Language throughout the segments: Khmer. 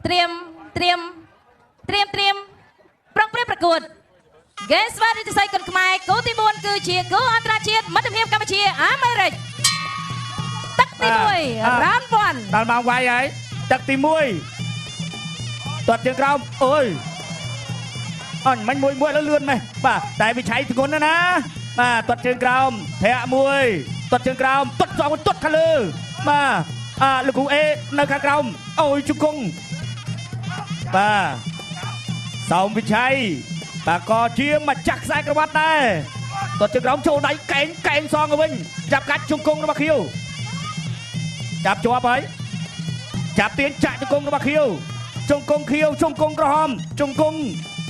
ត្រៀមត្រៀមត្រៀមត្រៀមប្រុងប្រៀបប្រកួតហ្គេមស្វារិទ្ធស័យគុនខ្មែរគូទី4គឺជាគូអន្តរជាតិមិត្តភាពកម្ពុជាអាមេរិកទឹកទី1 round 1ដល់ម៉ោងវាយហើយទឹកទី1ទាត់ជើងក្រោមអូយអញមិញមួយមួយឥឡូវលឿនម៉េះបាទតែវិឆ័យធ្ងន់ណាស់ណាបាទទាត់ជើងក្រោមធាក់មួយទាត់ជើងក្រោមទាត់សងទាត់ខាងលើបាទអាលោកគ្រូអេនៅខាងក្រោមអូយជង្គង់បាទសោមវិឆ័យបាទក៏ជាម្ចាស់ខ្សែក្រវ៉ាត់ដែរទាត់ជើងក្រោមចូលដៃកែងកែងសងទៅវិញចាប់កាច់ជង្គង់របស់ខៀវចាប់ជាប់ហើយចាប់ទាញចាក់ជង្គង់របស់ខៀវជង្គង់ខៀវជង្គង់ក្រហមជង្គង់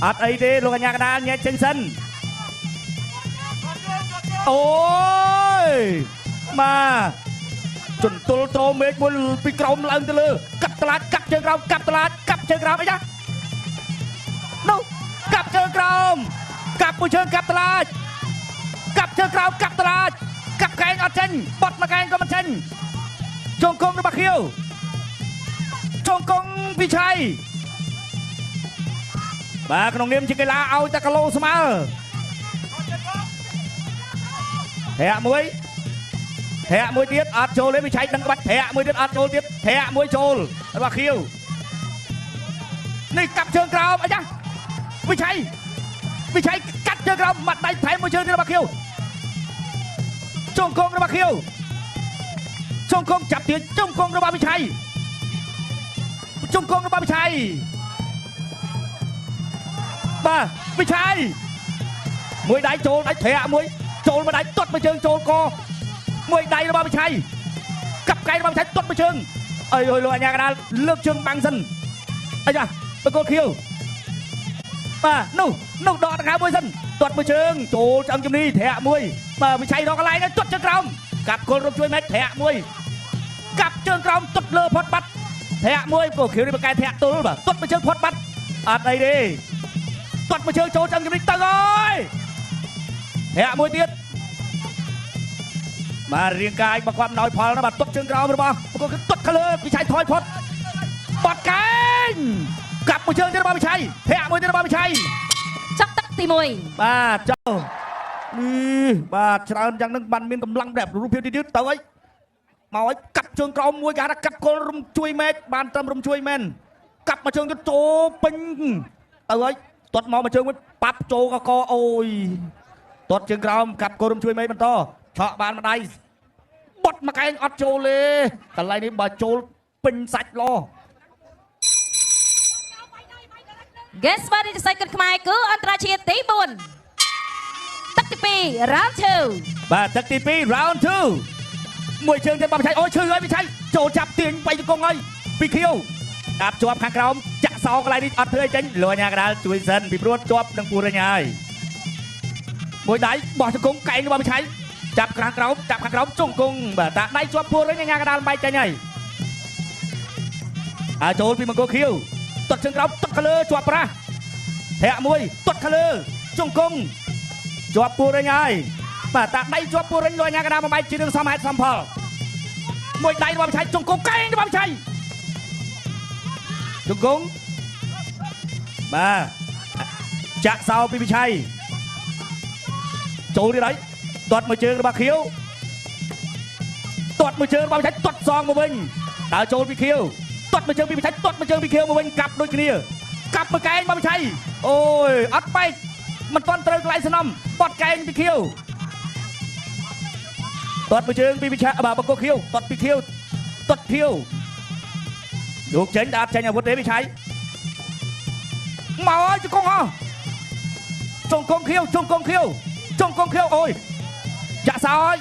អត់អីទេលោកអញ្ញាកដាលញែកចេញសិនអូយបាទចន្ទុលត្រមេឃមួយពីក្រោមឡើងទៅលើកាប់តឡាចកាប់ជើងក្រោមកាប់តឡាចកាប់ជើងក្រោមអីចានោះកាប់ជើងក្រោមកាប់មួយជើងកាប់តឡាចកាប់ជើងក្រោមកាប់តឡាចកាប់កែងអត់ចេញបត់មួយកែងក៏មិនចេញជង្គង់របស់ខៀវជង្គង់វិឆ័យបាទក្នុងនាមជាកីឡាឲ្យតែគីឡូស្មើធាក់មួយធាក់មួយទៀតអត់ចូលទេវិឆ័យដឹងក្បាច់ធាក់មួយទៀតអត់ចូលទៀតធាក់មួយចូលរបស់ខៀវនេះកាប់ជើងក្រោមអីចាវិឆ័យវិឆ័យកាត់ជើងក្រោមបាត់ដៃថែមមួយជើងទៀតរបស់ខៀវជង្គង់របស់ខៀវជង្គង់ចាប់ទៀតជង្គង់របស់វិឆ័យជង្គង់របស់វិឆ័យបាទវិឆ័យមួយដៃចូលដៃធាក់មួយចូលមួយដៃទាត់មួយជើងចូលកមួយដៃរបស់វិឆ័យកាប់កែរបស់វិឆ័យទាត់មួយជើងអីអើយលោកអញ្ញាកដាលលើកជើងបាំងសិនអីចាបង្គោលខៀវបាទនោះនោះដកដង្ហើមមួយសិនទាត់មួយជើងចូលឆ្អឹងជំនីធាក់មួយបាទវិឆ័យរកកន្លែងហើយទាត់ជើងក្រោមកាប់គល់រំជួយម៉េចធាក់មួយកាប់ជើងក្រោមទាត់លើផុតបាត់ធាក់មួយបង្គោលខៀវនេះបកែធាក់ទល់បាទទាត់មួយជើងផុតបាត់អត់អីទេទាត់មួយជើងចូលឆ្អឹងជំនីទៅហើយធាក់មួយទៀតបាទរាងកាយរបស់គាត់មិនឲ្យផលណាបាទទាត់ជើងក្រោមរបស់បង្គោលទាត់ខាងលើវិឆ័យថយផុតបាត់កែងកាប់មួយជើងទៀតរបស់វិឆ័យធាក់មួយទៀតរបស់វិឆ័យចប់ទឹកទី1បាទចុះនេះបាទច្រើនយ៉ាងនឹងបានមានកម្លាំងបែបរូបភាពទៀតទៅអីមកឲ្យកាប់ជើងក្រោមមួយគេថាកាប់គល់រំជួយមែនបានត្រឹមរំជួយមែនកាប់មួយជើងទៀតចូលពេញទៅហើយទាត់មកមួយជើងមួយប៉ាប់ចូលកកអូយទាត់ជើងក្រោមកាប់គល់រំជួយមែនបន្តឆក់បានម្ដាយបត់មួយកែងអត់ចូលទេកន្លែងនេះបើចូលពេញសាច់លោហ្គេមស្វារិទ្ធស័យគុនខ្មែរគឺអន្តរជាតិទី4ទឹកទី2 round 2បាទទឹកទី2 round 2មួយជើងទៀតបវិឆ័យអូយឈឺហើយវិឆ័យចូលចាប់ទាញបៃជង្គង់ហើយពីខៀវកាប់ជាប់ខាងក្រោមចាក់សោកន្លែងនេះអត់ធ្វើអីចេញលោកអញ្ញាកដាលជួយសិនពីព្រោះជាប់នឹងពូរិញហើយមួយដៃបោះជង្គង់កែងរបស់វិឆ័យចាប់ខាងក្រោមចាប់ខាងក្រោមជង្គង់បាទតាដៃជាប់ពូរិញអញ្ញាកដាលបែកចេញហើយហើយចូលពីមង្គលខៀវទាត់ជើងក្រោមទាត់ខាងលើជាប់ប្រាស់ធាក់មួយទាត់ខាងលើជង្គង់ជាប់ពូរិញហើយបាទតាដៃជាប់ពូរិញលោកអញ្ញាកដាលបំបែកជារឿងសមហេតុសមផលមួយដៃរបស់វិឆ័យជង្គង់កែងរបស់វិឆ័យជង្គង់បាទចាក់សោពីវិឆ័យចូលទៀតហើយទាត់មួយជើងរបស់ខៀវទាត់មួយជើងរបស់វិឆ័យទាត់សងមកវិញដើរចូលពីខៀវទាត់មួយជើងពីវិឆ័យទាត់មួយជើងពីខៀវមកវិញកាប់ដូចគ្នាកាប់មួយកែងរបស់វិឆ័យអូយអត់បែកមិនទាន់ត្រូវកន្លែងសំណំបត់កែងពីខៀវទាត់មួយជើងពីវិឆ័យបាទបង្គោលខៀវទាត់ពីខៀវទាត់ខៀវយកចេញតែអត់ចេញអាវុធទេវិឆ័យមកហើយជង្គង់ហោះជង្គង់ខៀវជង្គង់ខៀវជង្គង់ខៀវអូយចាក់សោហើយ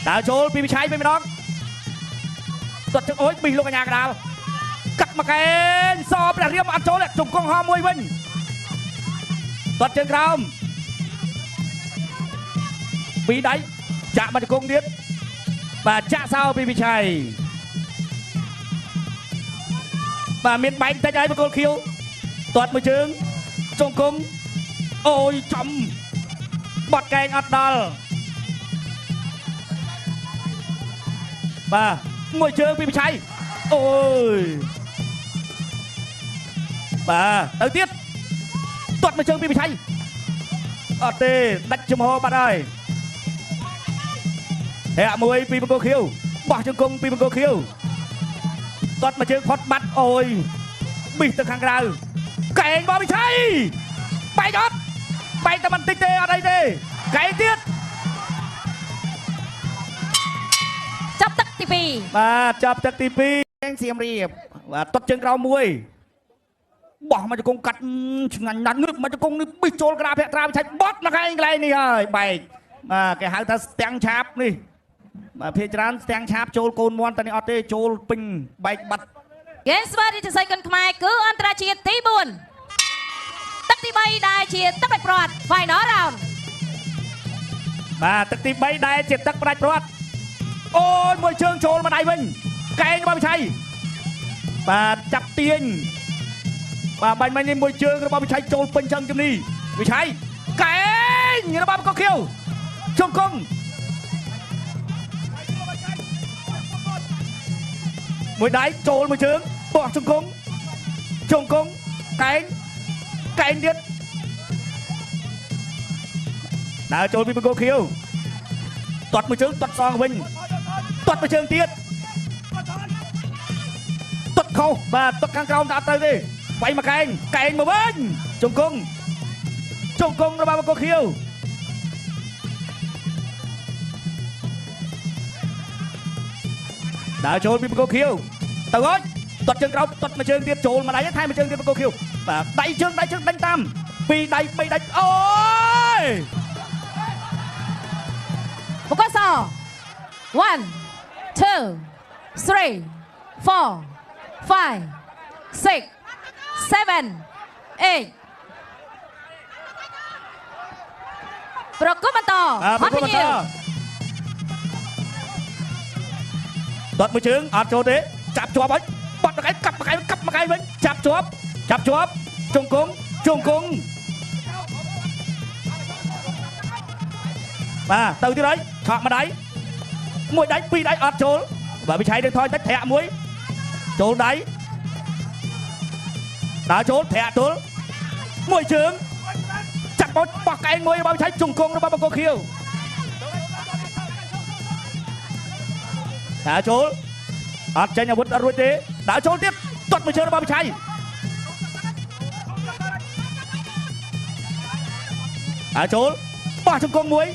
ដើរចូលពីវិឆ័យវិញម្ដងទាត់ជើងអូយប៊ីលោកអញ្ញាកដាលកាត់មកកែងសព្រះរៀមអត់ចូលជង្គង់ហោមួយវិញទាត់ជើងក្រោមពីរដៃចាក់មកជង្គង់ទៀតបាទចាក់សោពីវិឆ័យបាទមានបែកតិចហើយបង្គោលខៀវទាត់មួយជើងជង្គង់អូយចំបត់កែងអត់ដល់បាទមួយជើងពីវិឆ័យ អូយបាទទៅទៀតទាត់មួយជើងពីវិឆ័យអត់ទេដាច់ចំហបាត់ហើយធាក់មួយពីបង្គោលខៀវបោះជង្គង់ពីបង្គោលខៀវទាត់មួយជើងផុតបាត់អូយប៊ីសទៅខាងក្រៅកែងបោះវិឆ័យបែកអត់បែកតែបន្តិចទេអត់អីទេកែងទៀត ចាប់ទឹកទី2 បាទចាប់ទឹកទី2 សៀមរាប បាទទាត់ជើងក្រោមមួយបោះមកជង្គង់កាត់ឆ្ងាញ់ណាស់ងើបមកជង្គង់នេះប៊ីសចូលក្រាភក្ត្រាវិឆ័យបត់មកកន្លែងនេះហើយបែកបាទគេហៅថាស្ទាំងឆាបនេះបាទភាគច្រើនស្ទាំងឆាបចូលកូនមន់តែនេះអត់ទេចូលពេញបែកបាត់ ហ្គេមស្វារាជសីគុនខ្មែរគឺអន្តរជាតិទី4ទឹកទី3ដែលជាទឹកផ្ដាច់ព្រាត់ Final Round បាទទឹកទី3ដែលជាទឹកផ្ដាច់ព្រាត់អូយមួយជើងចូលមកដៃវិញកែងរបស់វិឆ័យបាទចាប់ទាញបាទបាញ់មិញនេះមួយជើងរបស់វិឆ័យចូលពេញជើងជំនីវិឆ័យកែងរបស់កខៀវជង្គង់មួយដៃចូលមួយជើងបោះជង្គង់ជង្គង់កែងកែងទៀតដើរចូលពីបង្គោលខៀវទាត់មួយជើងទាត់សងវិញទាត់មួយជើងទៀតទាត់ខុសបាទទាត់ខាងក្រោមតែអត់ទៅទេវាយមកកែងកែងមកវិញជង្គង់ជង្គង់របស់បង្គោលខៀវដើរចូលពីបង្គោលខៀវទៅហើយទាត់ជើងក្រោមទាត់មួយជើងទៀតចូលមកដៃថែមមួយជើងទៀតបង្គោលខៀវបាទដៃជើងដៃជើងដេញតាមពីរដៃបីដៃអូយ បង្គោលស1 2 3 4 5 6 7 8ប្រគល់បន្ត ប្រគល់បន្តទាត់មួយជើងអត់ចូលទេចាប់ជាប់ហើយបាត់មកឯងកាប់មកឯងកាប់មកឯងវិញចាប់ជាប់ចាប់ជាប់ជង្គង់ជង្គង់បាទទៅទៀតហើយឆក់មួយដៃមួយដៃពីរដៃអត់ចូលបាទវិឆ័យនឹងថយតិចធាក់មួយចូលដៃដើរចូលធាក់ទល់មួយជើងចាក់បោះបោះកែងមួយរបស់វិឆ័យជង្គង់របស់បង្គោលខៀវដើរចូលអត់ចេញអាវុធអត់រួចទេដើរចូលទៀតទាត់មួយជើងរបស់វិឆ័យដើរចូលបោះជង្គង់មួយ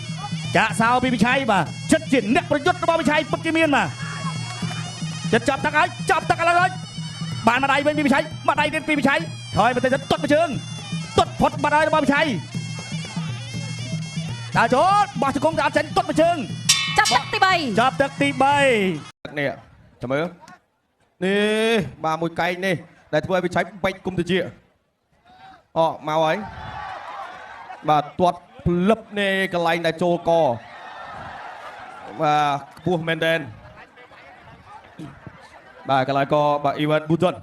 ចាក់សោពីវិឆ័យបាទចិត្តជាអ្នកប្រយុទ្ធរបស់វិឆ័យពិតជាមានបាទចិត្តចាប់ទឹកហើយចាប់ទឹកឥឡូវហើយបានមួយដៃវិញពីវិឆ័យមួយដៃទៀតពីវិឆ័យថយមកទៅទាត់មួយជើងទាត់ផុតបាត់ហើយរបស់វិឆ័យដើរចូលបោះជង្គង់តែអត់ចេញទាត់មួយជើង ចាប់ទឹកទី3 ចាប់ទឹកទី3 នេះចាំមើលនេះបាទមួយកែងនេះដែលធ្វើឲ្យវិឆ័យបែកគុំតិចអូមកហើយបាទទាត់ផ្លឹបនេះកន្លែងដែលចូលកបាទខ្ពស់មែនទែនបាទកន្លែងកបាទអ៊ីវ៉ានប៊ូតុន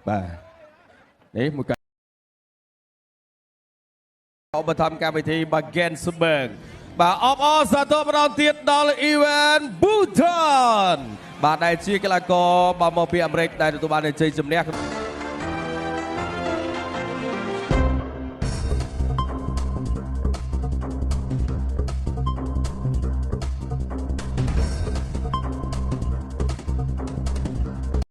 បាទនេះមួយកែងឧបត្ថម្ភកម្មវិធីបាទ Gainsberg បាទអបអរសាទរម្ដងទៀតដល់ Evan Button បាទដែលជាកីឡាករបាទមកពីអាមេរិកដែលទទួលបានជ័យជំនះ